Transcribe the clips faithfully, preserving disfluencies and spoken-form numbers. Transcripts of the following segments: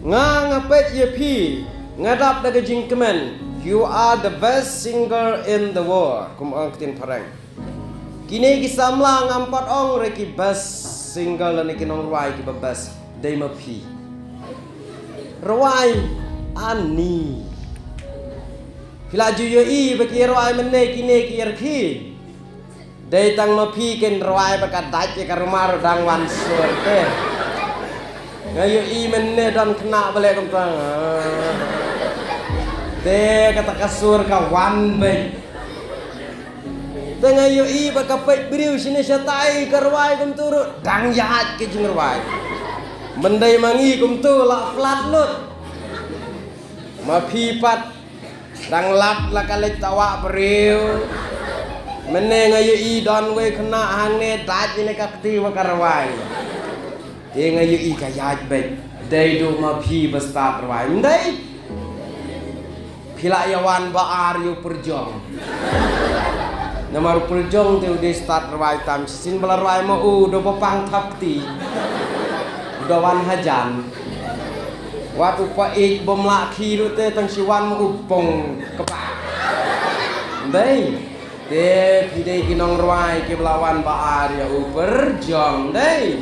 Nga nga peit ïa phi, nga dap da ka jingkmen, "You are the best singer in the world," kum ong ktien phareng. Kine ki samla ngam pat ong re ki best singer lane ki nongrwai kiba best, dei ma phi. Rwai ani. Phi la ju ïohi ba ki rwai mynne kine ki rkhie. Dei tang ma phi kin rwai ba ka dait ïa ka ruma ruh dang wan sur te. Nga ïohi mynne don khynnah ba leh kumta. Te kata ka sur ka wan beit. Te nga ïohi ba ka peit briew shane shatai ka rwai kumtu ruh dang ïaid ka jingrwai. Myndei ma ngi kumtu la flat lut. Ma phi pat dang lap la ka leit tawah briew. Mynne nga ïohi don wei khynnah hangne dait ïa ka kti wa ka rwai. Te nga ïohi ka ïaid beit. Dei duh ma phi ba stad rwai. Ym dei? Phi la ïa wan ba ar ïa u pyrjong. Namar u pyrjong te u dei stad rwai tam shisien ba la rwai ma u da ba pang thap kti. U da wan hajan. Wat u pa ik bym lah khie ruh te tang shi wan ma u pong kpa. Ym dei? Te phi dei ki nongrwai kiba la wan ba ar ïa u pyrjong, ym dei?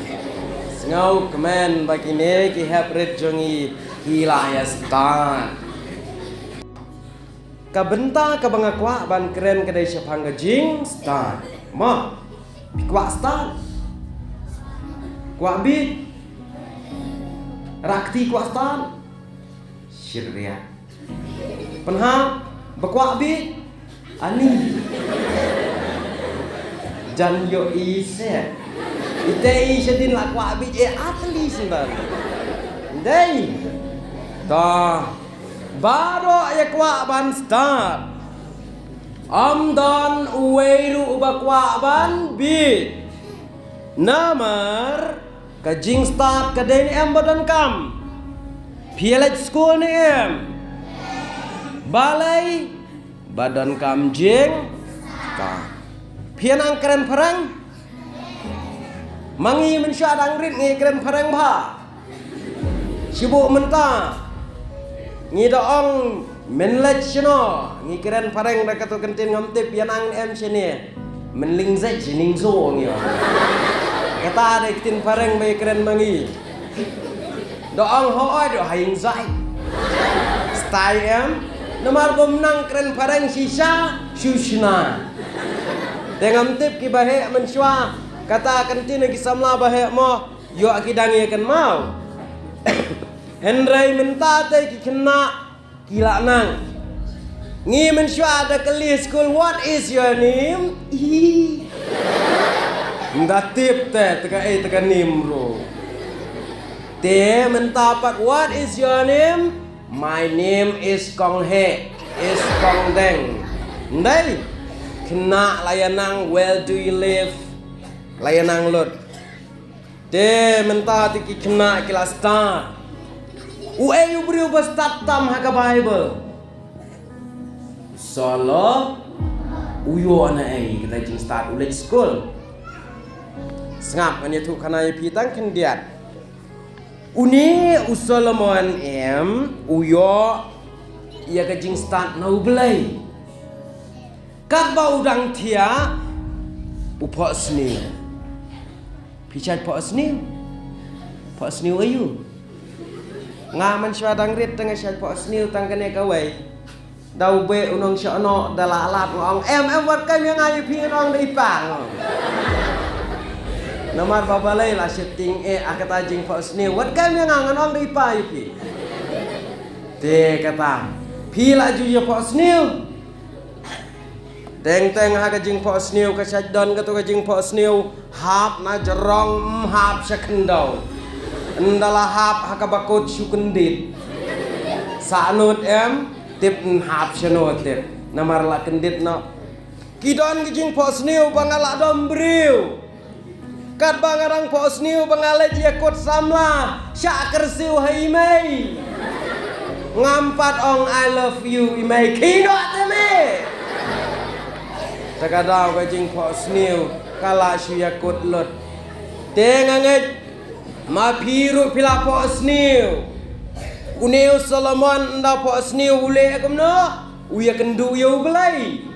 Sngewkmen ba kine ki hep rit jong ngi ki la ïa stad. Ka bynta kaba nga kwah ban kren ka dei shaphang ka jingstad. Mo, phi kwah stad? Kwah bit? Rakti kwah stad? Shit ria. Pynhap ba kwah bit? Ani. Jan ïohi se. Ite i shadien la kwah bit e atli sendal. Dei. Ta. Baroh ïa kwah ban stad. Ym don uwei ruh uba kwah ban bit. Namar ka jingstad ka dei ne em ba donkam? Phi ïa leit skul ne em? Balei ba donkam jingstad? Phi ïa nang kren phareng? Ma ngi mynshuwa dang rit ngi kren phareng bha. Shibun mynta ngi da ong men leit shano, ngi kren phareng da kato ka ktien ngam tip ïa nang em shane. Men ling zait shi ning zo ngi ong. Kata da ktien phareng ba ïa kren ma ngi. Da ong ho oi da ha ing zait. Stai em. Namar bym nang kren phareng shisha shu shna. Te ngam tip kiba heh mynshuwa kata ka ktien ki samla ba heh mo. Ïoh ki dang ïa kynmaw. Hynrei mynta te ki khynnah ki la nang. Ngi mynshuwa da kylli skul, "What is your name?" Ih. Nda tip te te ka ei te ka name ruh. Te mynta pat, "What is your name?" "My name is Kong He, is Kong Deng." Ndai. Khynnah la ïa nang, "Where do you live?" La ïa nang lut. Te mynta te ki khynnah ki la stad. Uei u briew ba stad tam ha ka Baibl? Solomon. U ïoh na ei kata jingstad? U leit skul. Sngap, ngan ïathuh khana ïa phi tang khyndiat. Une u Solomon em, u ïoh ïa ka jingstad na U Blei. Katba u dang thiah, u phohsniew. Phi shait phohsniew? Phohsniew aïu? Nga mynshuwa dang rit te nga shait phohsniew tang kane kawei. Da u beh u nongshah noh da la lap nga ong, "Em, em, wat kem ïa nga ïa phi," ngan ong, "Da i pa," nga ong. Namar ba balei la sheptieng eh ha kata jingphohsniew. "Wat kem ïa nga," ngan ong, "Da i pa ïa phi." Te kata, phi la ju ïa phohsniew? Teng teng ha ka jingphohsniew ka shait don kato ka jingphohsniew hap na jrong, ym hap sha khyndew. Ynda la hap ha kaba kut shu kyndit. Sahnud em, tip ym hap shano tip. Namar la kyndit noh. Ki don ki jingphohsniew ba nga la dom briew. Katba nga dang phohsniew ba nga leit ïa kut samla, shah kyrsiew ha i mei. Ngam pat ong I love you i mei, khie noh te me. Te ka daw ka jingphohsniew ka la shu ïa kut lut. Te nga ngeit ma phi ruh phi la phohsniew. Une u Solomon ynda phohsniew u leh kumno? U ïakynduh ïa U Blei.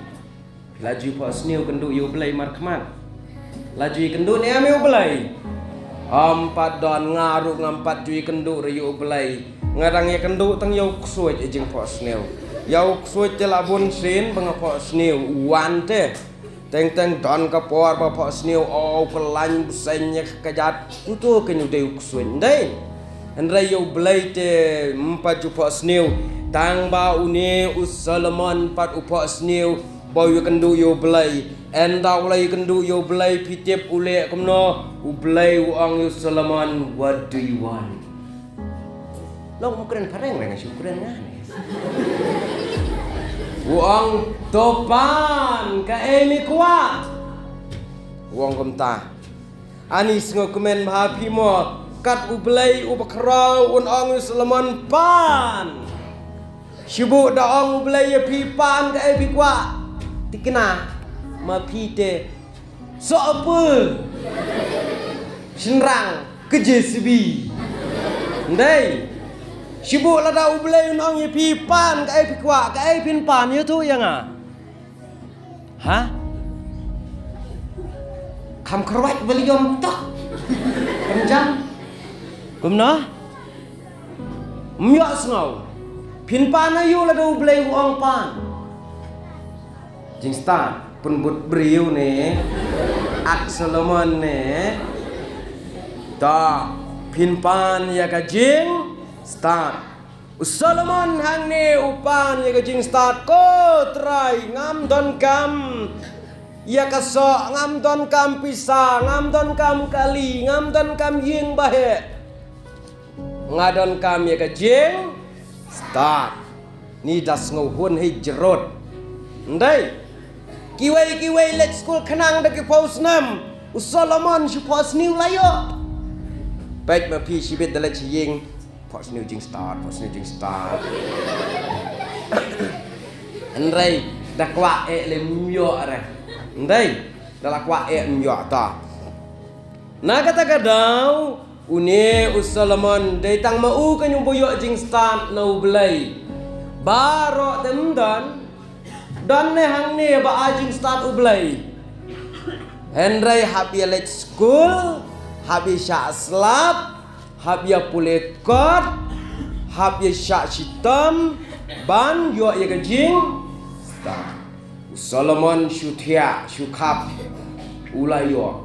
La ju phohsniew kynduh ïa U Blei markhmat? La ju ïakynduh ne em ïa U Blei? Ym pat don, nga ruh ngam pat ju ïakynduh ruh ïa U Blei. Nga dang ïakynduh tang ïa u ksuid ïa jingphohsniew. Ïa u ksuid te la bun sien ba nga phohsniew, u wan te. Teng teng don ka por ba phohsniew, o, u kyllain bseiñ ïa ka kjat, uto kein u dei u ksuid, ym dei? Hynrei ïa U Blei te ym pat ju phohsniew. Tang ba une u Solomon pat u phohsniew ba u ïakynduh ïa U Blei. Ynda u la ïakynduh ïa U Blei, phi tip u leh kumno? U Blei u ong ïa u Solomon, "What do you want?" Long, um kren phareng re, nga shu kren nga ne. U ong, "To pan kaei me kwah." U ong kumta. Ani sngewkmen bha phi mo, kat U Blei uba khraw un ong ïa u Solomon, "Pan." Shu buh da ong U Blei ïa phi, "Pan kaei phi kwah." Thikna ma phi te, soh apple, shynrang, ka J C B. Ym dei? Shu buh lada U Blei un ong ïa phi, "Pan kaei phi kwah, kaei phin pan, ïathuh ïa nga." Ha? Kham kyrwat ba leh ïom tok. Pynjam. Kumno? Ym ïohsngew. Phin pan aïu lada U Blei u ong pan? Jingstad, pynbud briew ne, ak Solomon ne. Ta, phin pan ïa ka jingstad. U Solomon hangne u pan ïa ka jingstad, "Ko Trai, ngam donkam ïa ka soh, ngam donkam pisa, ngam donkam kali, ngam donkam ïing ba heh. Nga donkam ïa ka jingstad." Ni da sngewhun hi jrot. Ym dei? Kiwei kiwei leit skul khnang da ki phew snem. U Solomon shi phew snem la ïoh. Peit ma phi shibit da leit sha ïing. Phew snem jingstad, phew snem jingstad. Hynrei da kwah eh leh ym ïoh re. Ym dei? Da la kwah eh ym ïoh ta. Na kata ka daw, une u Solomon, dei tang ma u kein uba ïoh jingstad na U Blei. Baroh te ym don, don ne hangne ba ai jingstad U Blei. Hynrei hap ïa leit skul, hap ïa shah slap, hap ïa pule kot, hap ïa shah shitom, ban ïoh ïa ka jingstad. U Solomon shu thiah, shu khap, u la ïoh.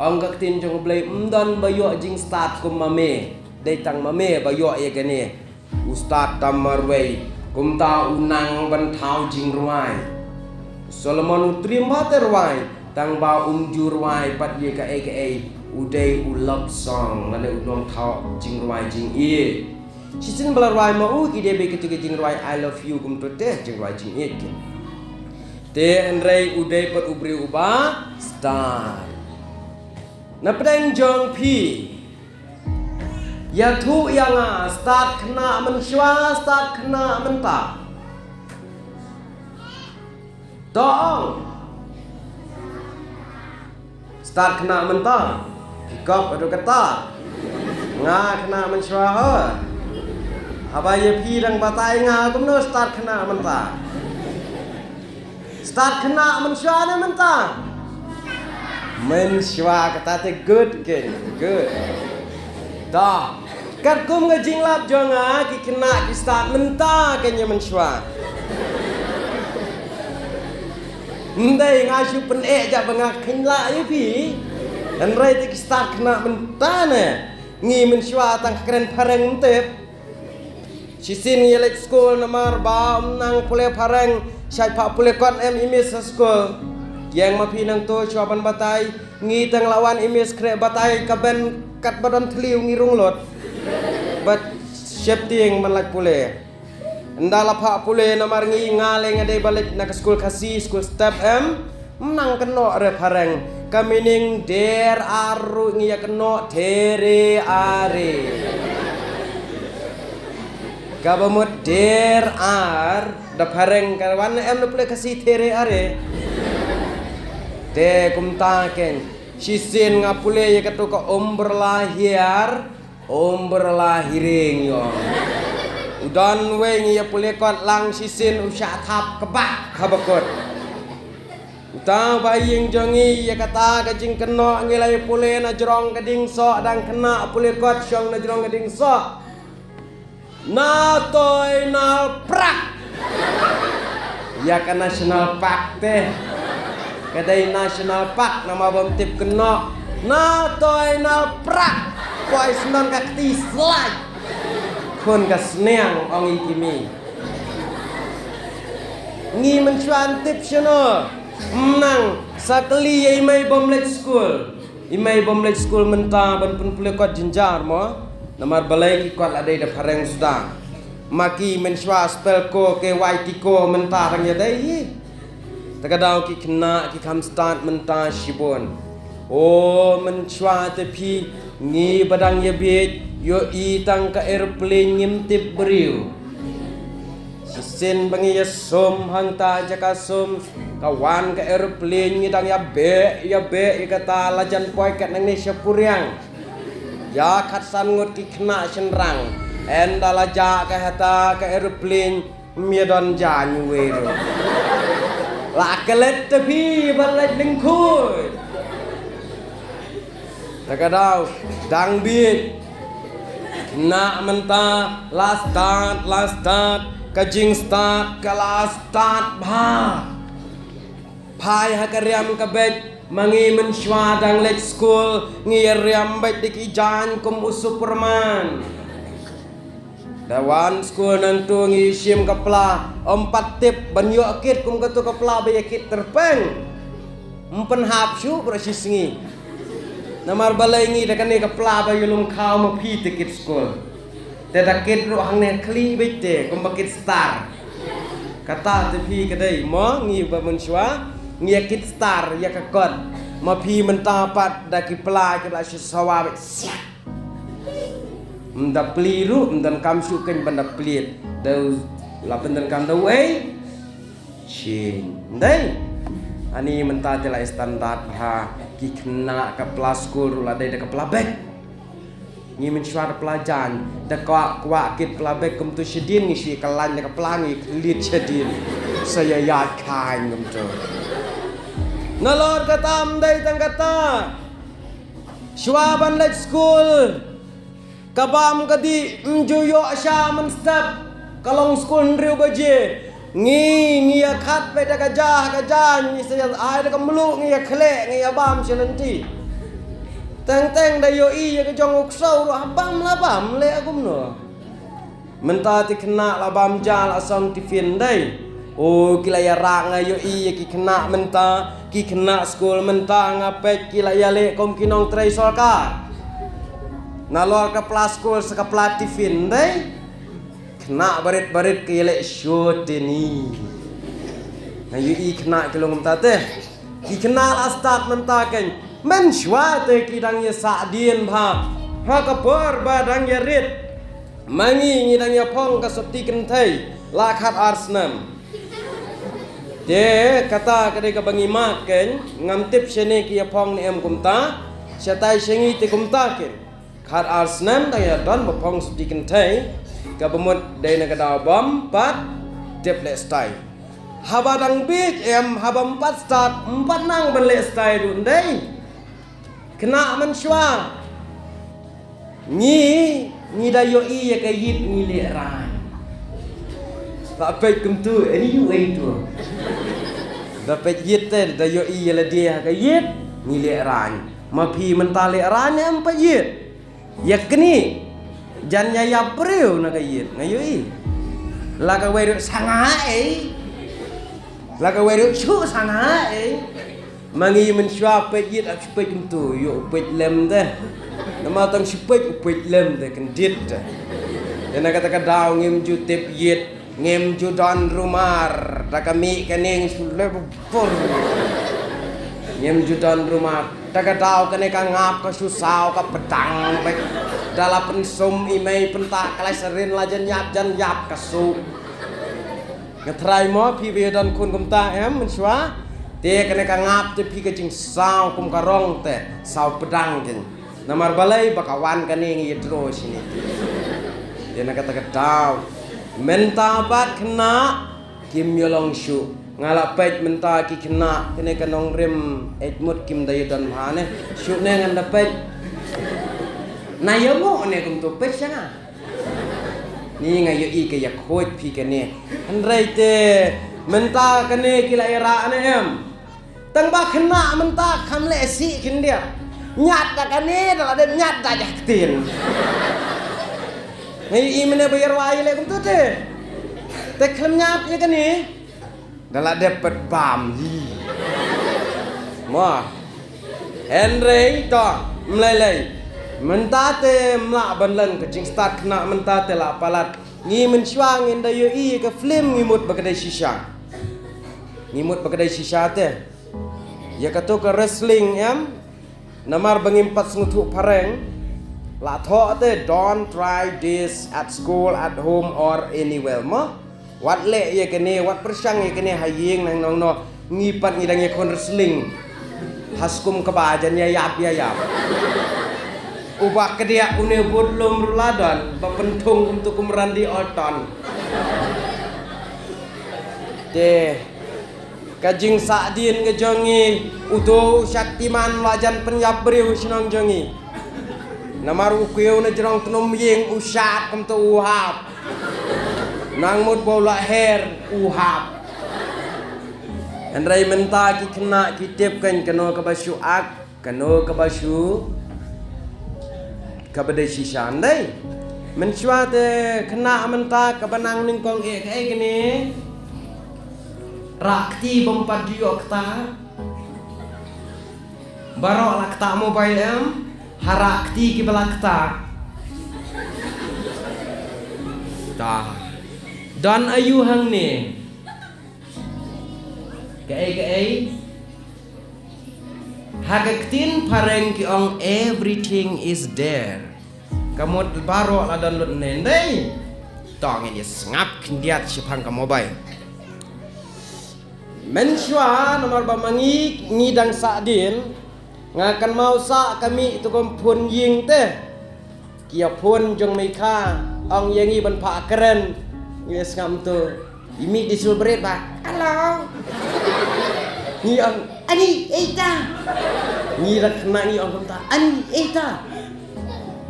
Ong ka ktien jong U Blei, ym don ba ïoh jingstad kum ma me, dei tang ma me ba ïoh ïa kane. U stad tam marwei, kumta u nang ban thaw jingrwai. U Solomon u triem bha te rwai, tang ba um ju rwai pat ïa kaei kaei, u dei u love song, lane u nongthaw jingrwai jingïeit. Shisien ba la rwai ma u ki dei beit kito ki jingrwai I love you kumto te, jingrwai jingïeit ki. Te hynrei u dei pat u briew uba stad. Na pdeng jong phi, ïathuh ïa nga, stad khynnah mynshuwa, stad khynnah mynta? To ong. Stad khynnah mynta. Phi kop haduh katta? Nga khynnah mynshuwa ho. Haba ïa phi dang batai nga kumno stad khynnah mynta? Stad khynnah mynshuwa ne mynta? Mynshuwa, kata te good kein, good. To. Katkum ka jinglap jong nga, ki khynnah ki stad mynta kein ïa mynshuwa. Ym dei, nga shu pyneh jaka ba nga khynnah ïa phi. Hynrei te ki stad khynnah mynta ne. Ngi mynshuwa tang kren phareng ym tip. Shisien ngi leit skul namar ba ym nang pule phareng, shait phah pule kot em i miss ha skul. Ïeng ma phi nangto shuwa ban batai, ngi tang la wan i miss khreh batai ka ben katba don thliew ngi rung lut. Bad sheptieng ban lait pule. Ynda la phah pule namar ngi, nga lei nga dei ba leit na ka skul Khasi, skul step em. Ym nang kynnoh re phareng. Ka meaning der ar ruh ngi ïa kynnoh there are. Kaba mut der ar da phareng ka wan em na pule Khasi there are. Te kumta kein. Shisien nga pule ïa kato ka umbrella hiar, umbrella hiring ïong. Don wei ngi ïa pule kot lang shisien u shah thap kaba kaba kot. Uta ba ïing jong ngi ïa kata ka jingkynnoh ngi la ïa pule na jrong ka ding soh dang khynnah pule kot shong na jrong ka ding soh. Na toi na prak. Ïa ka National Park te. Ka dei National Park namar bym tip kynnoh. Na toi na prak. Poi snon ka kti slai. Khun ka sniang ong i ki mei. Ngi mynshuwa tip shano. Mnang sa kylli ïa i mei bym leit skul. I mei bym leit skul mynta ban pynpule kot jynjar mo. Namar balei ki kot la dei da phareng suda. Ma ki mynshuwa spell ko ke wai ti ko mynta rang ïa dei hi. Ta ka daw ki khynnah ki kham stad mynta shibun. O mynshuwa te phi ngi ba dang ïa bieit ïohi tang ka aeroplane ngim tip briew. Shisien ba ngi ïa sum hangta jaka sum ka wan ka aeroplane ngi dang ïa beh ïa beh ïa kata la jan poi kat nangne sha puriang. Ïa khatsan ngut ki khynnah shynrang. Ynda la jah ka hata ka aeroplane ym ïa don jan wei ruh. La klet te phi ban leit lyngkhuid. Ta ka daw dang bieit. Khynnah mynta la stad la stad ka jingstad ka la stad bha. Phai ha ka riam ka beit ma ngi mynshuwa dang leit skul ngi ïa riam beit da ki jaiñ kum u Superman. Da wan skul nangtu ngi shim ka pla ym pat tip ban ïoh kit kum katu ka pla ba ïa kit tyrpeng. Ym pynhap shuh baroh shi sngi. Namar balei ngi da kane ka pla ba ïa lum khaw ma phi te kit skul. Te da kit ruh hangne khlieh beit te kum ba kit star. Kata te phi ka dei mo ngi ba mynshuwa ngi ïa kit star ïa ka kot. Ma phi mynta pat da ki pla ki pla shu sawa beit siat. Ym da plie ruh ym donkam shu khein ban da plied. Da la pyndonkam da wei. Shin dei. Ani mynta te la standard bha ki khynnah ka pla skul ruh la dei da ka pla beg. Ngi mynshuwa da pla jaiñ da kwah kwah kit pla beg kumtu shadien ngi shu ka lain da ka pla ngi khlied shadien. Sa ïa ïaid khain kumtu. Nalor kata ym dei tang kata. Shuwa ban leit skul. Ka bam ka dih ym ju ïoh sha mynstep. Ka long skul hynriew baje. Ngi ngi ïa khat beit da ka ja ka ja ngi sa ïa ai da ka mluh ngi ïa khleh ngi ïa bam sha lynti. Teng teng da ïohi ïa ka jong u ksew ruh ha bam la bam leh kumno. Mynta te khynnah la bam ja la song tiffin dei. O ki la ïa rah nga ïohi ïa ki khynnah mynta ki khynnah skul mynta nga peit ki la ïa leh kum ki nongtrei sorkar. Nalor ka pla skul sa ka pla tiffin dei. Khynnah barit barit ki ïa leh shuh te ni. Nga ïohi khynnah ki long mynta te. Ki khynnah la stad mynta kein. Mynshuwa te ki dang ïa sah dien bha. Ha ka por ba dang ïa rit. Ma ngi ngi dang ïa phong ka sopti kynthei la khat ar snem. Te kata ka dei kaba ngi mak kein ngam tip shane ki ïa phong ne em kumta. Shatai sha ngi te kumta kein. Khat ar snem dang ïa don ba phong sopti kynthei kaba mut dei na ka daw bym pat tip leh stai. Haba dang bieit em haba ym pat stad ym pat nang ban leh stai ruh dei. Khynnah mynshuwa. Ngi ngi da ïohi ïa ka ïit ngi leh rain. Da peit kumtu ani ïu ei tu. Da peit ïit te da ïohi ïa lade ha ka ïit ngi leh rain. Ma phi mynta leh rain ne em peit ïit. Ïa kni jan ïa ïap briew na ka ïit nga ïohi. La ka wei ruh sanga ei. La ka wei ruh shu sanga ei. Ma ngi mynshuwa peit ïit ap shu peit kumtu ïoh u peit lem te. Namar tang shu peit u peit lem te kyndit te. Ïa na kata ka daw ngim ju tip ïit ngim ju don rumar da ka mih ka ning shu lep pur. Ngim ju don rumar da ka daw kane ka ngap ka shu saw ka pdang bek. Da la pynsum i mei pynta ka lai sarin la jan ïap jan ïap ka su. Nga trai mo phi ba ïa don khun kumta em mynshuwa. Te kane ka ngap te phi ka jingsaw kum ka rong te saw pdang jin. Namar balei ba ka wan kane ngi ïa dro shini. Te na kata ka daw. Mynta pat khynnah kim ïa long shuh. Nga la peit mynta ki khynnah kane ka nongrim eit mut kim da ïa don bha ne. Shuh ne ngan da peit. Na ïa mo ne kumto peit sha nga. Ni nga ïohi ka ïa khuid phi kane. Hynrei te mynta kane ki la ïa rah ne em. Tang ba khynnah mynta kham leh sih khyndiat. Ñiat da kane da la dep ñiat da jah ktien. Nga ïohi mynne ba ïa rwai leh kumto te. Te khlem ñiat ïa kane. Da la dep pet bam hi. Mo. Hynrei to, ym lei lei. Mynta te ym lah ban leng ka jingstad khynnah mynta te la palat. Ngi mynshuwa ngin da ïohi ka film ngi mut ba ka dei shisha. Ngi mut ba ka dei shisha te. Ïa kato ka wrestling em. Namar ba ngim pat sngewthuh phareng. La thoh te, don't try this at school, at home or anywhere mo. Wat leh ïa kane, wat pyrshang ïa kane ha ïing nang nong no. Ngi pat ngi dang ïa khun wrestling. Ha skum kaba jan ïa ïap ïa ïap. Uba kdiak une bud lum ruladon ba pynthung kumto kum Randy Orton. Te ka jingsahdien ka jong ngi uto u Shaktiman la jan pynïap briew shnong jong ngi. Namar u kiew na jrong tnum ïing u shat kumto u hap. Nang mut ba u la her u hap. Hynrei mynta ki khynnah ki tip kan kano kaba shu ak. Kano kaba shu, kaba dei shisha ndai. Mynshuwa te khynnah mynta kaba nang nyngkong eh kaei kane. Rah kti bym pat ju ïoh kata. Baroh la kata mobile em. Ha rah kti kiba la kata. Ta. Don aïu hangne. Kaei kaei. Ha ka ktien phareng ki ong everything is there. Ka mut baroh la don lut ne ndei. To ngin ïa sngap khyndiat shaphang ka mobile. Mynshuwa namar ba ma ngi ngi dang sahdien. Nga kynmaw sah ka mih tu kum phone ïing te. Ki ïa phone jong Mei Kha, ong ïa ngi ban phah kren. Ngi sngap to. I mih di sul bret ba. Hello. Ngi ong, ani, eita. Ngi rak kena ngi ong kumta, ani, eita.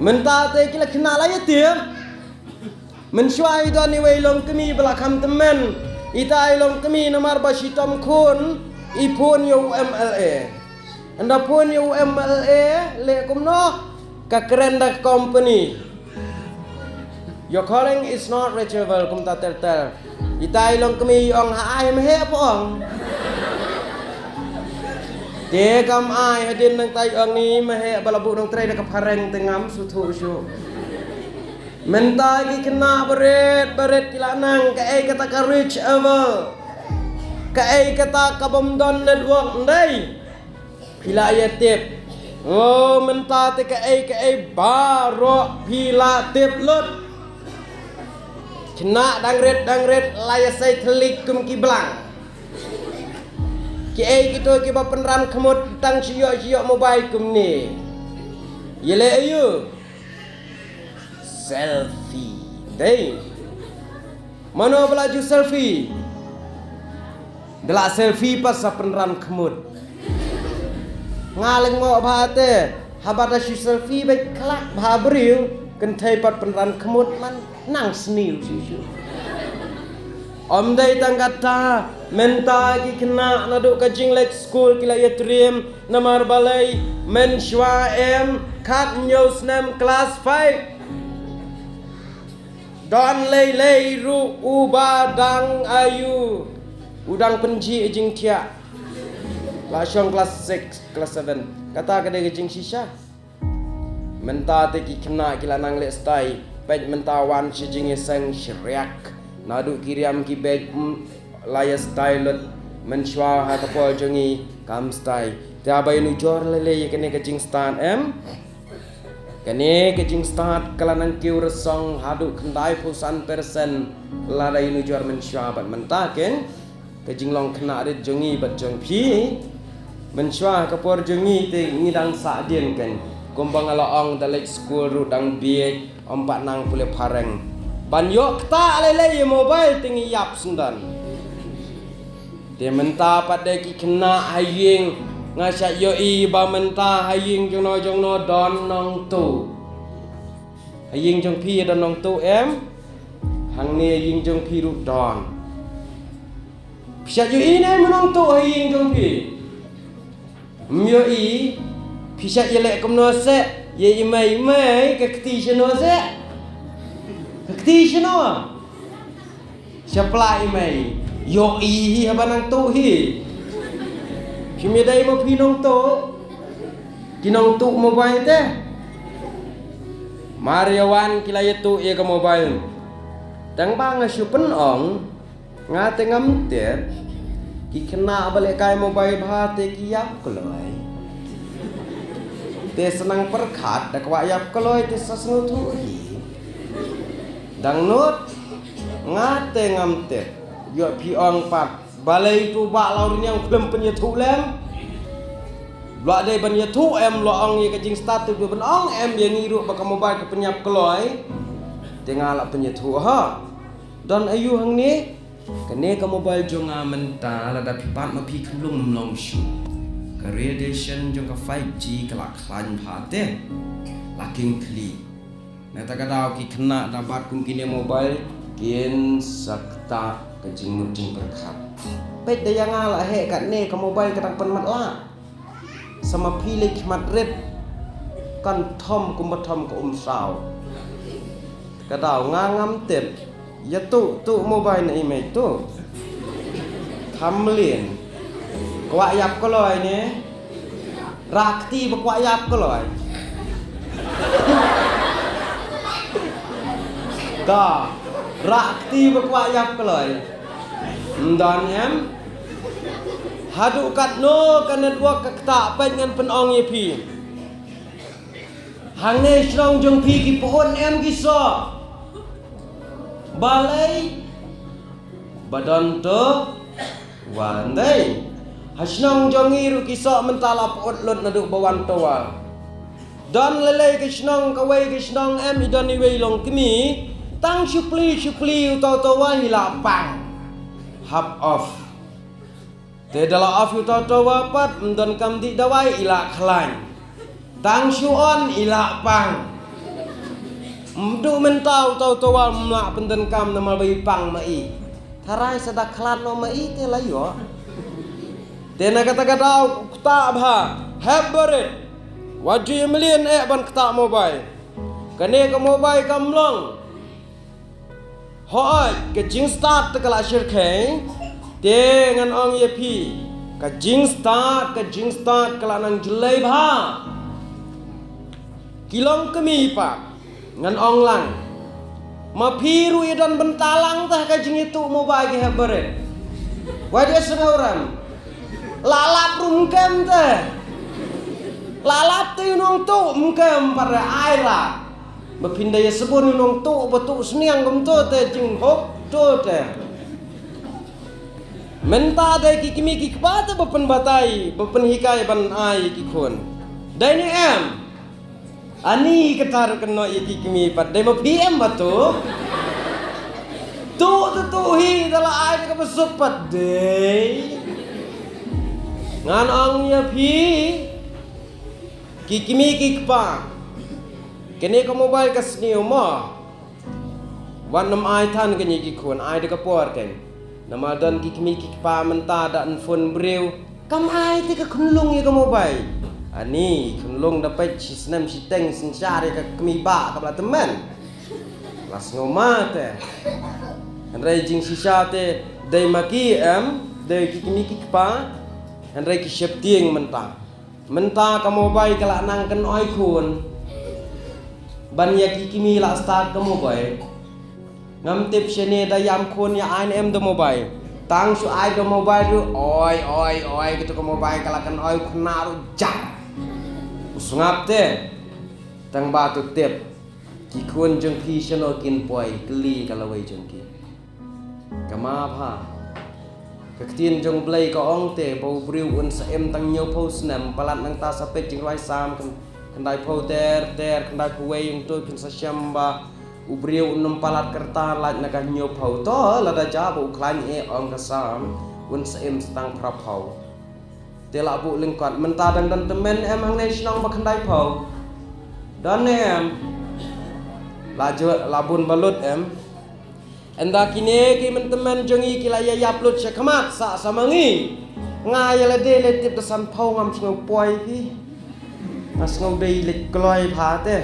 Mynta te ki la kena la ïa tip. Mynshuwa i don iwei i long kmie ba la kham tymmen. Ita i long kmie namar ba shitom khun, i phone ïa u M L A. Ynda phone ïa u M L A, leh kumno, ka kren da ka company. Your calling is not reachable, kumta ter ter. Ita i long kmie i ong ha ai meheh ba ong. Te kam ai hadien nangta i ong ni meheh ba la buh nongtrei da ka phareng te ngam sngewthuh shuh. Mynta ki khynnah barit barit ki la nang kaei kata ka reachable. Kaei kata ka bym don network ndai. Phi la ïa tip. Oh, mynta te kaei kaei baroh phi la tip lut. Khynnah dang rit dang rit la ïa sei thylliej kum ki blang. Kiei kito kiba pynran khmut tang shu ïoh shu ïoh mobile kumne. Ïa leh aïu. Selfie. Dei. Mano ba la ju selfie? Da la selfie pat sa pynran khmut. Nga leng mo bha te, haba da shu selfie bad khlak bha briew, kynthei pat pynran khmut man nang sniew shu shu. Ym dei tang kata, mynta ki khynnah naduh ka jingleit skul ki la ïa triem, namar balei, mynshuwa em, khat hynñiew snem klas five. Don lei lei ruh uba dang aïu, u dang pynjih jingthiah. La shong klas six, klas seven. Kata ka dei ka jingshisha. Mynta te ki khynnah ki la nang leh stai. Peit mynta wan shi jingïaseng shriak. Naduh ki riam ki beit, mm, la ïa stai lut. Mynshuwa ha ka por jong ngi kam stai. Te haba ïanujor lei lei ïa kane ka jingstad em. Kane ka jingstad ka la nang kiew rasong haduh khyndai phew san persen lada ïanujor mynshuwa bad mynta ken. Ka jinglong khynnah rit jong ngi bad jong phi. Mynshuwa ka por jong ngi te ngi dang sahdien ken. Kumba nga la ong da leit skul ruh dang bieit, ym pat nang pule phareng. Ban ïoh ktah lei lei ïa mobile te ngi ïap sngewdon. Te mynta pat de ki khynnah ha ïing, nga shah ïohi ba mynta ha ïing jong no jong no don nongtuh. Ha ïing jong phi don nongtuh em? Hangne ha ïing jong phi ruh don. Phi shah ïohi ne em u nongtuh ha ïing jong phi? Ym ïohi. Phi shah ïaleh kumno seh? Ïa i mei, i mei, ka kti shano seh? Ka kti shano? Sha pla i mei. Ïohi hi haba nang tuh hi. Phim ïadei ma phi nongtuh. Ki nongtuh mobile te. Mar ïa wan ki la ïatuh ïa ka mobile. Tang ba nga shu pynong. Nga te ngam tip. Ki khynnah ba lehkai mobile bha te ki ïap kloi. Te sa nang pyrkhat da kwah ïap kloi te sa sngewthuh hi. Dang nud. Nga te ngam tip. Ïoh phi ong pat. Balei tu ba la ur ñiang khlem pynïathuh lem. Lok dei ban ïathuh em, lok ong ïa ka jingstad tu ban ong em ïa ngi ruh ba ka mobile ka pynïap kloi. Te nga la pynïathuh ha. Don aïu hangne? Kane ka mobile jong nga mynta lada phi pat ma phi khynlung ym long shuh. Ka radiation jong ka five G ka la khlaiñ bha te. La king khlieh. Nangta ka daw ki khynnah da bat kum kine mobile kin sa ktah ka jingmut jingpyrkhat. Peit da ïa nga la heh katne ka mobile ka dang pynmatlah. Sa ma phi leit khmat rit. Kan thom kumba thom ka um saw. Ka daw nga ngam tip. Ïa tuh, tuh mobile na i mei tuh. Kham mlien. Kwah ïap kloi ne. Rah kti ba kwah ïap kloi. Ka. Rah kti ba kwah ïap kloi. Ym don em. Haduh katno ka network ka ktah peit ngan pynong ïa phi. Hangne shnong jong phi ki pud em ki soh. Balei? Ba don to wa ndei. Ha shnong jong ngi ruh ki soh mynta la pud lut naduh ba wan to wa. Don lei lei ki shnong kawei ki shnong em i don iwei long kmie. Tang shu plie shu plie u to to wa i la pang. Hap off. Te da la off u to to wa pat, ym don kam dih dawai i la khlaiñ. Tang shu on i la pang. Mduh mynta u to to wa ym lah pyndonkam namar ba i pang ma i. Tharai sa da khlad noh ma i te la ïoh. Te na kata ka daw ktah bha, hep barit. Wat ju ïa mlien eh ban ktah mobile. Kane ka mobile kam long. Hooid, ka jingstad te ka la shyrkhei, te ngan ong ïa phi, ka jingstad, ka jingstad ka la nang jlei bha. Ki long kmie pat, ngan ong lang. Ma phi ruh ïa don bynta lang te ha ka jingïatuh mobile ki hep barit. Wat ïa sngewrem. La lap ruh ym kem te. La lap te ïa u nongtuh ym kem pat re ai ra. Ba phin da ïa sbun u nongtuh ba tuh sniang kumto te jinghok to te. Mynta dei ki kmie ki kpa te ba pynbatai, ba pynhikai ban ai ki khun. Dei ne em? Ani kata ruh kynnoh ïa ki kmie pat dei ma phi em ba tuh? Tuh tuh tuh hi da la ai da kaba suk pat dei. Ngan ong ïa phi. Ki kmie ki kpa. Kane ka mobile ka sniew mo. Wat nym ai than kane ki khun ai da ka por kan. Namar don ki kmie ki kpa mynta da yn phone briew. Kam ai te ka khunlung ïa ka mobile. Ani khunlung da peit shi snem shi teng synshar ïa ka kmie ba ka ba la tymmen. La sngew ma te. Hynrei jingshisha te dei ma ki em dei ki kmie ki kpa. Hynrei ki sheptieng mynta. Mynta ka mobile ka la nang kynoi khun. Ban ïa ki kmie la start ka mobile. Ngam tip shane da ïam khun ïa ai ne em da mobile. Tang shu ai da mobile ruh oi oi oi kito ka mobile ka la kynoi khun na ruh jar. U sngap te. Tang ba tu tip. Ki khun jong phi shano kin poi kylli ka lawei jong ki. Ka ma bha. Ka ktien jong Blei ka ong te ba u briew un sa im tang hynñiewphew snem palat nangta sa peit jingrwai Salm khyndai phew ter ter khyndai phew wei ong to phin sa shem ba U briew un ym palat ka rta lait na ka hynñiew phew, to lada jia ba u khlaiñ eh, ong ka Sam, un sa im sa tang phra phew. Te la buh lyngkot, mynta dang don tymmen em hangne shnong ba khyndai phew? Don ne em? La ju, la bun ba lut em? Ynda kine ki myntymmen jong ngi ki la ïa ïap lut sha khmat, sa sa ma ngi. Nga ïa lade leit tip da san phew ngam sngew poi hi. Nga sngew dei leit kloi bha te.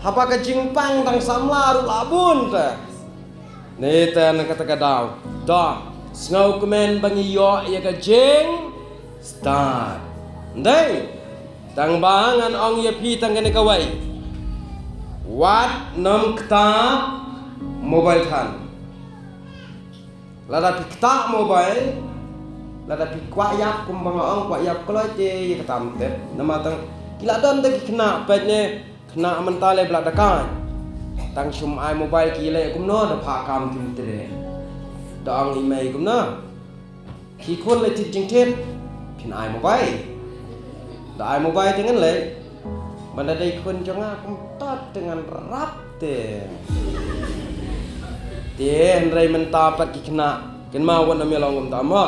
Haba ka jingpang dang samla ruh la bun te. Nete na kata ka daw, to sngewkmen ba ngi ïoh ïa ka jingstad. Ndei, tang ba ngan ong ïa phi tang kane kawei. Wat nym ktah mobile than. Lada phi ktah mobile, lada phi kwah ïap, kumba nga ong, kwah ïap kloi te ïa kata ym tip. Namar tang ki la don te ki khynnah, peit ne, khynnah mynta lei ba la dakaid. Tang shym ai mobile ki leh kumno, da phah kam kim treh. Da ong i mei kumno, ki khun lei thied jingthied, phin ai mobile. Da ai mobile te ngan leh. Ban da dei khun jong nga kumta te ngan rap te. Te hynrei mynta pat ki khynnah, kynmaw wat nym ïa long kumta mo.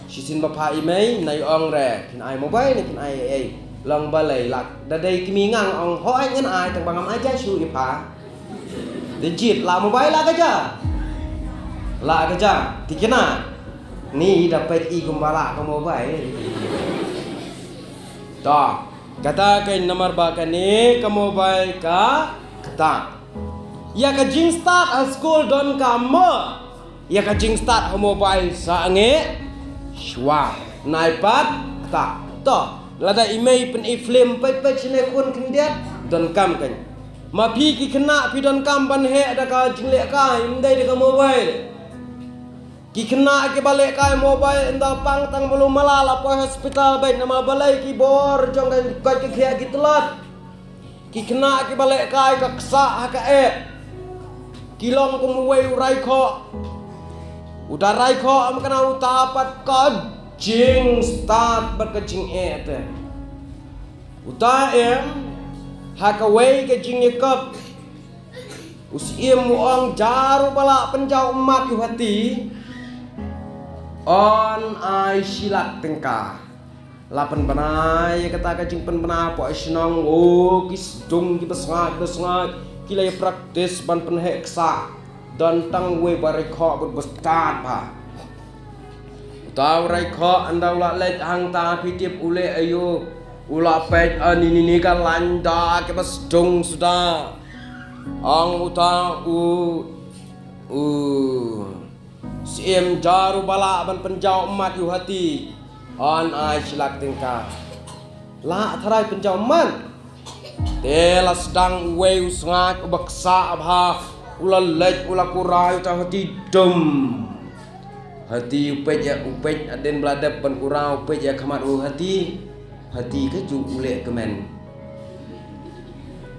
Shisien ba phah i mei, nai ong re, phin ai mobile ne phin ai ei ei. Long balei, lak da dei kmie nga, nga ong hooid ngan ai, tang ba ngam ai ja shuh ïa pha. Te jied la mobile la ka ja. La ka ja, te khynnah. Ni da peit i kumba la ka mobile. To, kata ka namar ba kane ka mobile ka ktah. Ïa ka jingstad ha skul donkam mo. Ïa ka jingstad ha mobile sangeh shuwa. Nai pat ktah. To, lada i mei pyn-i film peit peit shane khun khyndiat, donkam kan. Ma phi ki khynnah phi donkam ban heh da ka jinglehkai, ym dei da ka mobile. Ki khynnah kiba lehkai mobile, ynda pang tang ba lu mala la poi hospital beit, namar balei, ki bor jong ka koit ka khiah ki tlot. Ki khynnah kiba lehkai ka ksah ha ka eh. Ki long kum uwei u raikhoh. Uta raikhoh em, kane uta pat ka jingstad bad ka jingeh te. Uta em, ha kawei ka jingïakop, u Syiem u ong, jar u ba lah pynjaw ummat ïa u hati, yn ai shi lak tyngka. La pynbna ïa kata ka jingpynbna hapoh shnong, o, ki sdung kiba sngaid, kiba sngaid, ki la ïa practice ban pynheh ksah. Don tang uwei ba raikhoh bad ba stad bha. Uta u raikhoh ynda u la leit hangta, phi tip u leh aïu? U la peit, a, ni ni ni ka lain da kiba sdung suda. Ong uta u, u Syiem, jar u ba lah ban pynjaw ummat ïa u hati, yn ai shi lak tyngka. Lah tharai pynjaw ummat. Te la sdang uwei u sngaid uba ksah bha, u la leit u la kurai uta u hati dum. Hati u peit ïa, u peit hadien ba la dep ban kurai, u peit ïa khmat u hati. Hati ka ju u leh kmen.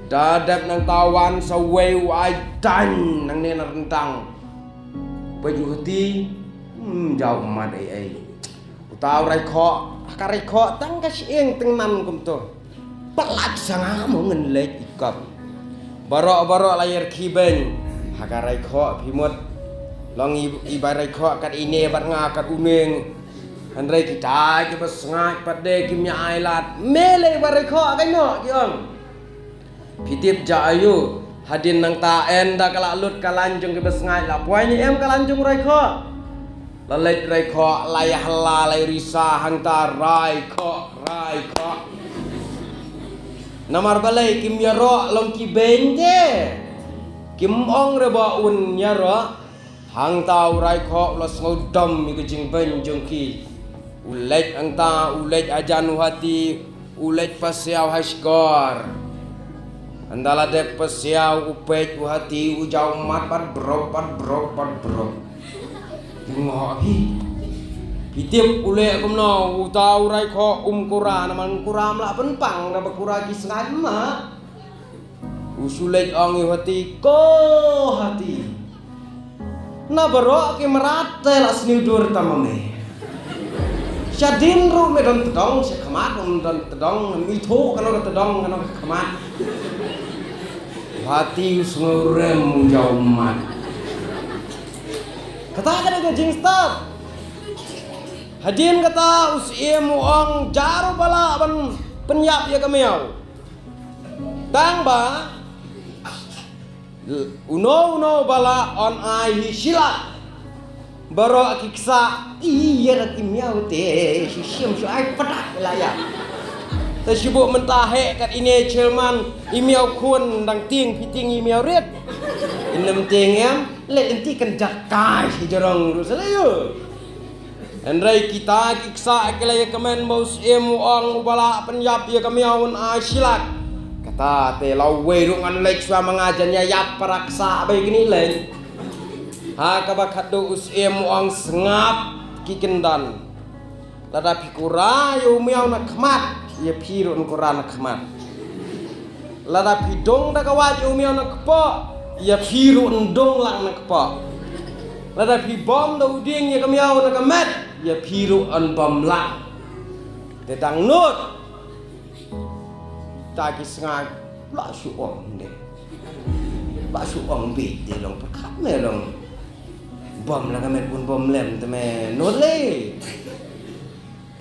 Da dep nangta wan sa uwei u ai daiñ nangne na ryndang. Peit u hati, hmm, jaw ummat ei ei. Uta u raikhoh, ha ka raikhoh tang ka shyieng tyngnan kumto. Palat sa nga mo ngan leit i kop. Baroh baroh la ïa rkhie beiñ ha ka raikhoh, phi mut. Long i, i bai raikhoh kat ine bad nga kat une. Hynrei kita kiba sngaid pat de kim ïa ai lad. Me lei bai raikhoh kaei noh ki ong. Phi tip jia aïu? Hadien nangta ynda ka la lut ka lain jong kiba sngaid, la poi ne em ka lain jong u raikhoh. La leit raikhoh, la ïa hala, la ïa risa hangta, raikhoh, raikhoh. Namar balei? Kim ïaroh long ki beiñ de. Kim ong re ba un ïaroh. Hangta u raikhoh u la sngewdom ïa ka jingbeiñ jong ki. U leit hangta, u leit hajan u hati, u leit pasiaw ha shkor. Ynda la dep pasiaw u peit u hati u jaw ummat pat brok, pat brok, pat brok. Ïa ngo hi. Phi tip u leh kumno, uta u raikhoh um kura, namar kura ym lah pynpang, da ba kura ki sngaid ma. U shu leit ong ïa u hati, ko hati. Na baroh ki mrad te la sniew dur tang ma me. Shadien ruh me don tdong sha khmat, me don tdong, me ithuh kano ka tdong kano ka khmat. U Hati u sngewrem u jaw mat. Kata ka dei ka jingstad. Hadien kata u Syiem u ong jar u ba lah ban pynïap ïa ka miaw. Tang ba uno uno ba lah un ai hi shi lak. Baroh ki ksa, ïa rat i miaw te, shu shim shu ai patak la ïa. Te shu buh mynta heh kat ine chairman, i miaw khun dang tieng phi tieng i miaw rit. Inem tieng em, leh lynti kan jakai shi jarong ruh sa leh ïa. Hynrei kita ki ksa ki la ïa kmen ba u Syiem u ong u ba lah pynïap ïa ka miaw un ai shi lak. Kata te la uwei ruh ngan leit shuwa ma nga jan ïa ïap para ksa ba ïa kine leit. Ha kaba khatduh u Syiem u ong sngap ki kyndon. Lada phi kura ïa u miaw na khmat, ïa phi ruh un kura na khmat. Lada phi dung da ka wait ïa u miaw na kpoh, ïa phi ruh un dung lang na kpoh. Lada phi bom da u dieng ïa ka miaw na ka met, ïa phi ruh un bom lang. Te dang nud. Ta ki sngai la shu ong de. La shu ong bit de long pyrkhat me long. Bom la ka met bun bom lem te me nud le.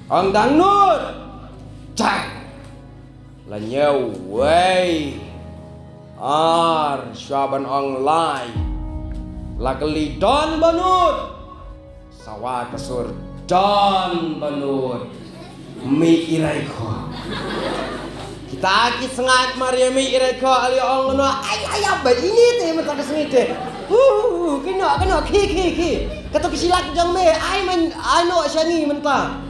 Ong dang nud. Chang. La ñiew wei. Ar shuwa ban ong lai. La kylli don ba nud. Sawa ka sur don ba nud. Mih i rai kho. Kita ki sngat mar ïa mih i rai kho ali ong no ai ai ba ini te mynta ka sngi te. Hu hu hu kino kino khi khi khi. Kato ki shi lak jong me ai man ai no sha ngi mynta.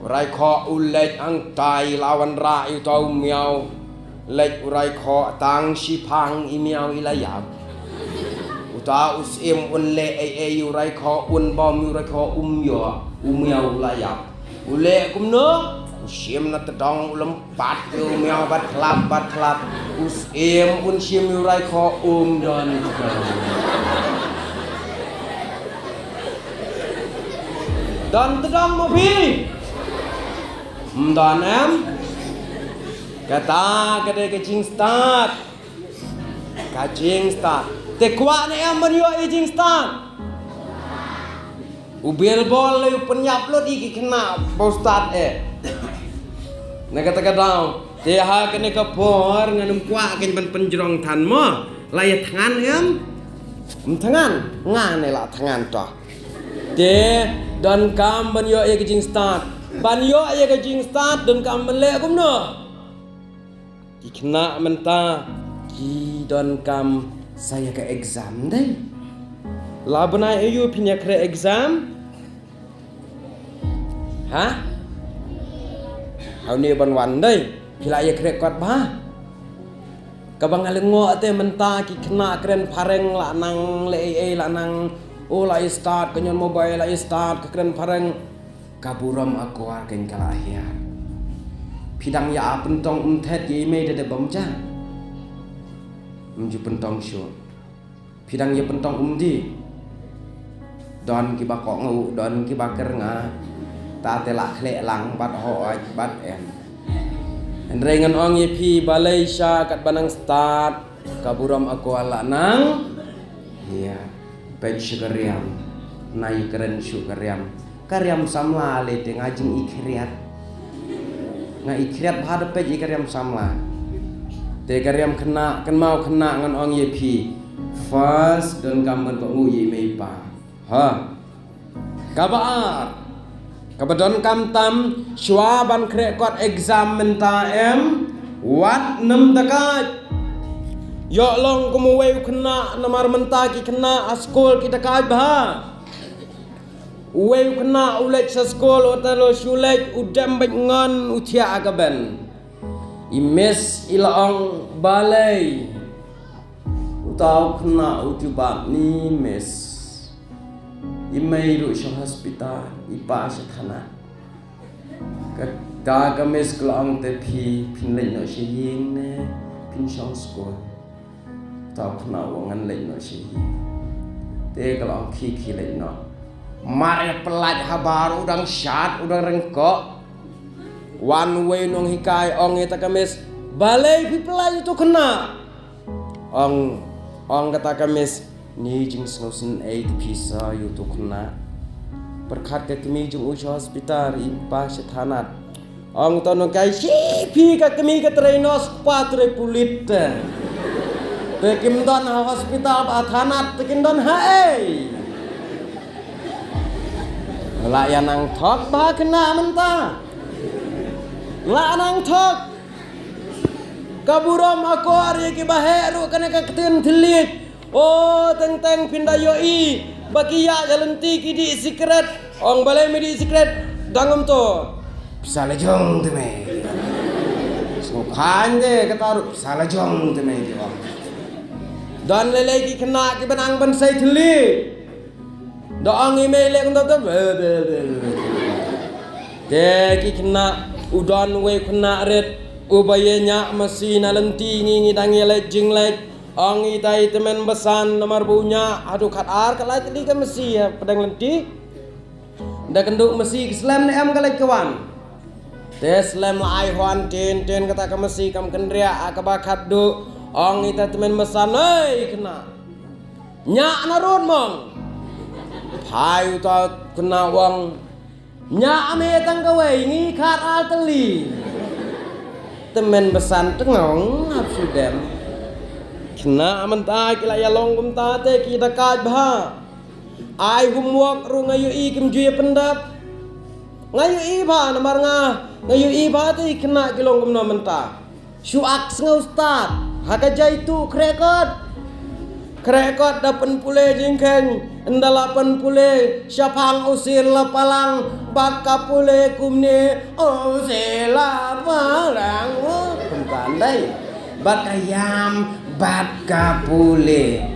U rai kho u leit hangtai la wanrah ïa uta u miaw. Leit u rai kho tang shiphang i miaw i la ïap. Uta u Syiem un leh ei ei u rai kho un bom u rai kho um ïoh u miaw u la ïap. U leh kumno? U shim na tdong u lympat ïa u miaw bat khlap bat khlap. U Syiem un shim ïa u rai kho um don tdong. Don tdong mo phi? Ym don em? Kata ka dei ka jingstad. Ka jingstad. Te kwah ne em ban ïoh ïa jingstad? U Bilbol lei u pynïap lut ïa ki khynnah ba u stad eh. Na kata ka daw. Te ha kane ka por ngan ym kwah kein ban pynjrong than mo. La ïa thngan em? Ym thngan. Nga ne la thngan to. Te donkam ban ïoh ïa ka jingstad. Ban ïoh ïa ka jingstad donkam ban leh kumno? Ki khynnah mynta ki donkam sa ïa ka exam dei. La bnai aïu phin ïa khreh exam? Ha? Hawne ban wan dei. Phi la ïa khreh kot bha. Kaba nga lyngngoh te mynta ki khynnah kren phareng la nang leh ei ei la nang. O la ïa start ka ñion mobile la ïa start ka kren phareng. Ka burom akor kein ka la hiar. Phi dang ïa pynthong um thet ïa i mei da da bym ja. Ym ju pynthong shuh. Phi dang ïa pynthong um di. Don kiba kohnguh, don kiba kyrnga. Ta te la khleh lang bad hooid bad em. Hynrei ngan ong ïa phi balei sha katba nang start ka burom akor la nang. Ïa, peit shu ka riam. Nai kren shu ka riam. Ka riam samla le te nga jing i khriat. Nga i khriat bha da peit i ka riam samla. Te ka riam khynnah, kynmaw khynnah ngan ong ïa phi. First donkam ban kohnguh ïa i mei i pa. Ha. Kaba ar. Kaba donkam tam shuwa ban khreh kot exam mynta em. Wat nym dakaid. Ïoh long kum uwei u khynnah namar mynta ki khynnah ha skul ki dakaid bha. Uwei u khynnah u leit sha skul u talo shu leit u dem beit ngon u thiah ha ka ben. I miss i la ong balei. Uta u khynnah u jubab ni miss. I mei ruh sha hospital, i pa sha thana. Kata ka miss ka la ong te phi, phin leit noh sha ïing ne, phin shong skul. Uta u khynnah u ong ngan leit noh sha ïing. Te ka la ong khie khie leit noh. Mar ïa pyllait habar u dang shad, u dang ryngkoh. Wan uwei u nonghikai ong ïa ta ka miss. Balei phi pyllait ïa utu u khynnah? Ong, ong kata ka miss, ni jingsngewsynei te phi sa ïa uto u khynnah. Pyrkhat ka kmie jong u sha hospital, i pa sha thanat. Ong uto u nonghikai, shi phi ka kmie ka trei nurse, kpa trei pulit te. Te kim don ha hospital bad ha thanat, te kin don ha ei? La ïa nang thok bha khynnah mynta. La nang thok. Ka burom akor ïa kiba heh ruh kane ka ktien thylliej. O, teng teng phin da ïohi ba ki ïaid ha lynti ki dih sikret. Ong balei me dih sikret? Dang kumto. Pisa la jong te me. Sngewkhan te kata ruh, pisa la jong te me, ki ong. Don lei lei ki khynnah kiba nang ban sei thylliej. Da ong i mei leh kumta te. Te ki khynnah, u don uwei u khynnah rit uba ïa ñiah masi na lynti ngi, ngi dang ïa leit jingleit. Ong itai i tymmen basan namar ba u ñiah haduh khatar ka lai tylli ka masi ha pdeng lynti. Da kynduh masi ka slem ne em ka leit ka wan. Te slem la ai hon tyn tyn kata ka masi kam kynriah ha kaba khatduh. Ong itai i tymmen basan, ei khynnah. Ñiah na rud mong. Phai uta u khynnah u ong. Ñiah me tang kawei, ngi khatar tylli. Tymmen basan tngong ap shu dem. Khynnah mynta ki la ïa long kumta te ki da kait bha. Ai homework ruh nga ïohi kim ju ïa pyndap. Nga ïohi bha namar nga, nga ïohi bha te ki khynnah ki long kumno mynta. Shu ak sngew stad ha ka jaitu krekot. Krekot da pynpule jingkheiñ, ynda la pynpule shaphang u sir la palang, bad ka pule kumne, u sir la palang. Oh, kumta ndai. Bad ka ïam bad ka pule.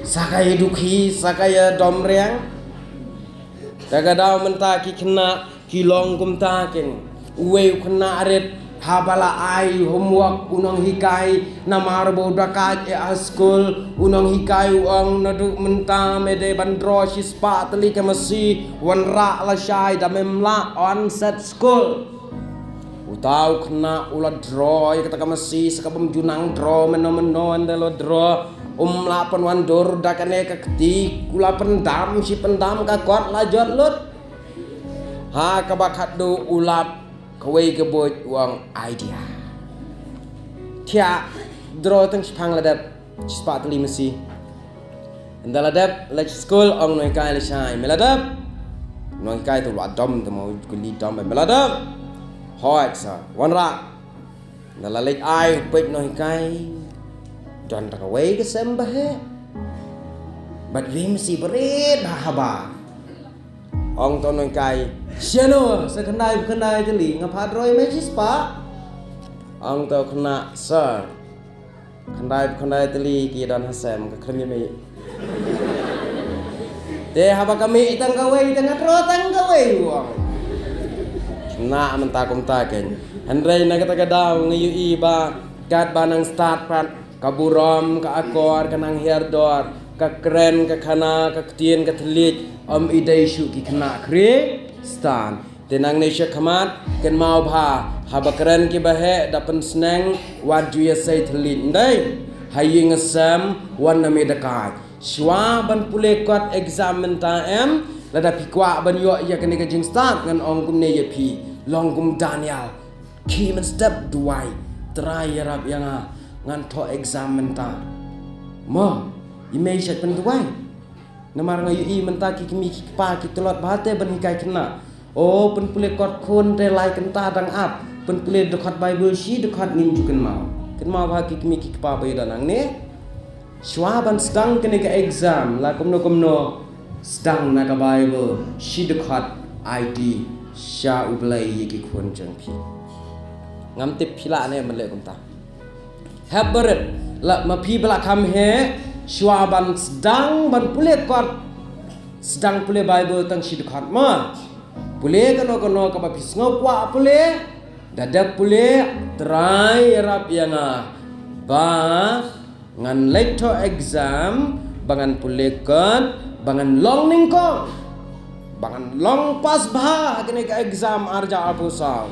Sa ka ïa dukhi, sa ka ïa domriang. Te ka daw mynta ki khynnah ki long kumta ken. Uwei u khynnah rit haba la ai homework u nonghikai namar ba u da kait eh ha skul, u nonghikai u ong naduh mynta me dei ban draw shispah tylli ka masi, wanrah lashai da mem lah, ong set skul. Uta u khynnah u la draw ïa kata ka masi sa kaba ym ju nang draw mynno mynno, ynda la draw um lah pynwandur da kane ka kti, u la pyndam shi pyndam ka kot la jot lut. Ha kaba khatduh u lap kawei ka buit u ong idea. Thiah, draw tang shiphang la dep shispah tylli masi. Ynda la dep leit skul ong nonghikai lashai, me la dep? Nonghikai te u la dom te mo, kylli dom, me la dep? Hooid sir, wanrah. Ynda la leit ai u peit nonghikai, don tang kawei ka sem ba heh. Bad wei masi ba rit bha haba. Ong uta u nonghikai, shano, sa khyndai ba khyndai tylli, nga phah draw ïa me shispah? Ong uta u khynnah, sir, khyndai ba khyndai tylli ki don ha sem, ka khlem ïa me. Te haba ka mih tang kawei, te nga draw tang kawei, u ong. Khynnah mynta kumta ken. Hynrei na kata ka daw nga ïohi ba katba nang start pat ka burom, ka akor, ka nang hiar dor, ka kren, ka khana, ka ktien, ka thylliej, ym i dei shuh ki khynnah Khristan. Te nangne shakhmat, kynmaw bha, haba kren kiba heh da pynsneng, wat ju ïa sei thylliej, ym dei? Ha ïing ha sem, wat nym ïa da kait. Shuwa ban pule kot exam mynta em, lada phi kwah ban ïoh ïa kane ka jingstad, ngan ong kumne ïa phi, long kum Daniel. Khie mynstep duwai, Trai ïarap ïa nga, ngan thoh exam mynta. Mo, i mei shait pynduwai. Namar nga ïohi mynta ki kmie ki kpa ki tlot bha te ban hikai khynnah. O, pynpule kot khun te lai kynta dang ap. Pynpule dkhot Baibl shi dkhot ngim ju kynmaw. Kynmaw bha ki kmie ki kpa ba ïadon nangne. Shuwa ban sdang kane ka exam, la kumno kumno, sdang na ka Baibl shi dkhot, aiti sha U Blei ïa ki khun jong phi. Ngam tip phi lah ne ban leh kumta. Hep barit, la ma phi ba la kham heh, shuwa ban sdang ban pule kot, sdang pule Baibl tang shi dkhot mo. Pule kano kano kaba phi sngew kwah pule, da dep pule, Trai ïarap ïa nga ba ngan leit thoh exam, ba ngan pule kot, ba ngan long nyngkong, ba ngan long pass bha ha kane ka exam ar hajar arphew saw.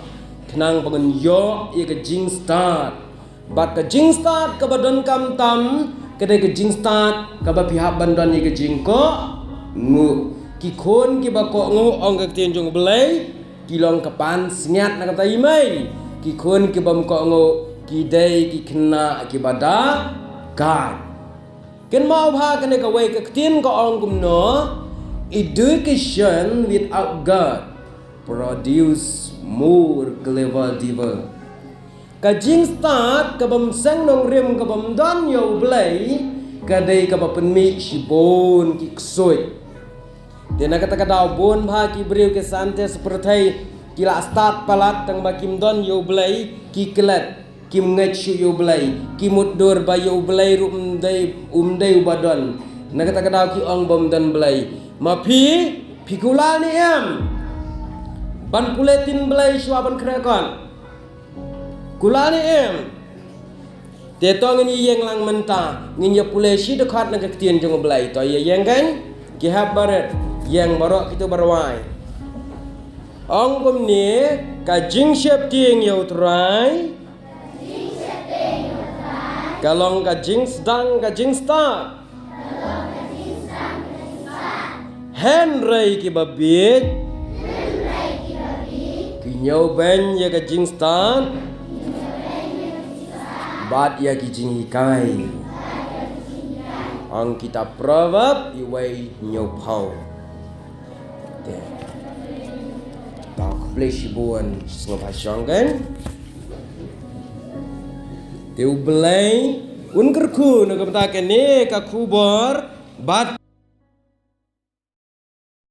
Khnang ba ngan ïoh ïa ka jingstad. Bad ka jingstad kaba donkam tam ka dei ka jingstad kaba phi hap ban don ïa ka jingkohnguh. Ki khun kiba kohnguh, ong ka ktien jong U Blei, ki long ka pansngiat na ka bynta i mei. Ki khun kibym kohnguh ki dei ki khynnah kiba da kait. Kynmaw bha kane kawei ka ktien ka ong kumno: education without God produce more clever devil. Ka jingstad kabym seng nongrim, kabym don ïa U Blei, ka dei kaba pynmih shibun ki ksuid. Te na kata ka daw bun bha ki briew ki scientist pyrthei ki la stad palat tang ba kim don ïa U Blei, ki klet, kim ngeit shuh ïa U Blei, ki mutdur ba ïa U Blei ruh um dei, um dei uba don. Na kata ka daw ki ong bym don Blei. Ma phi, phi kular ne em ban pule ktien Blei shuwa ban khreh kot? Kular ne em? Te to ngin ïeng lang mynta, ngin ïa pule shi dkhot na ka ktien jong U Blei. To ïa ïeng kan? Ki hap barit, ïeng baroh kito ba rwai. Ong kumne: ka jingsheptieng ïa U Trai ka long ka jingsdang ka jingstad. Hynrei kiba bieit ki ñiewbeiñ ïa ka jingstad bad ïa ki jinghikai. Ong kitab Proverb iwei hynñiewphew. Te to khublei shibun, sngewbha shong kan. Te U Blei un kyrkhu na ka bynta kane ka khubor bad